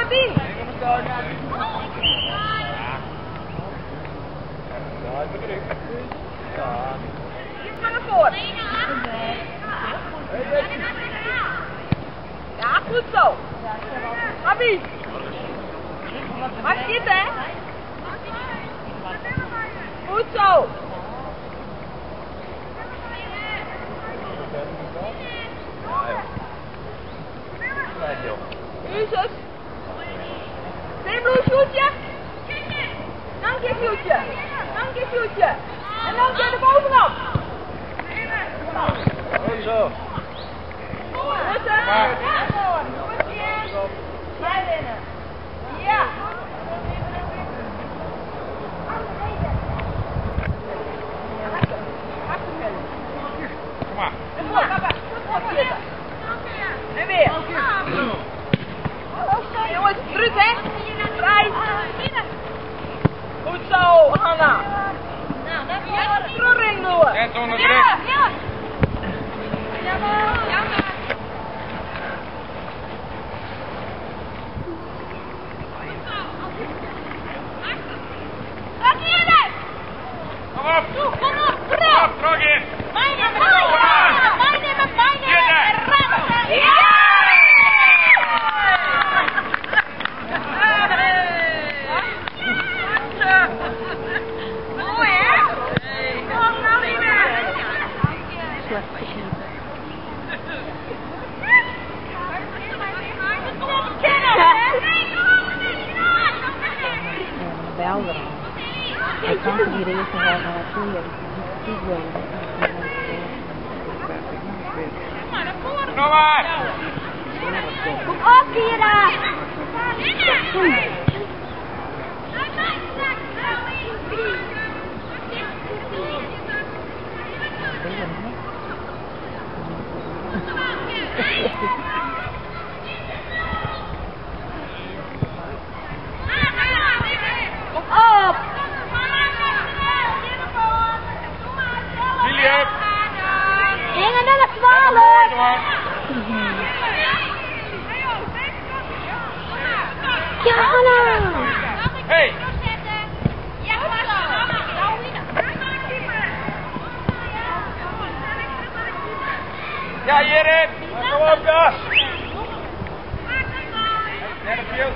Martien. Iets maar naar voren. Ja, goed zo. Gabi. Maar schieten, hè? Goed zo. Jezus. Same shootje. Dank je, shootje. Dank je, shootje. En dan keer erbovenop. Goed zo. Rustig. Jij winnen. Ja. Kom maar. En voor, papa. En weer. Jongens, druk hè? Vrij. Goed zo, Hanna. Terug door. Net onder druk. Ja. Jammer. Kom op. Kom op, Kom op, terug in. Mooi hè? Kom nou niet meer. Bel eraan. Hij kan die regen wel naar naartoe. Ja, die wil. Nog maar. Kom op, Kira! Kom op! Juliet. Inge nummer 12! Ja, Hanna! Hey. Ja, hierin. Kom op, ja. Net op je.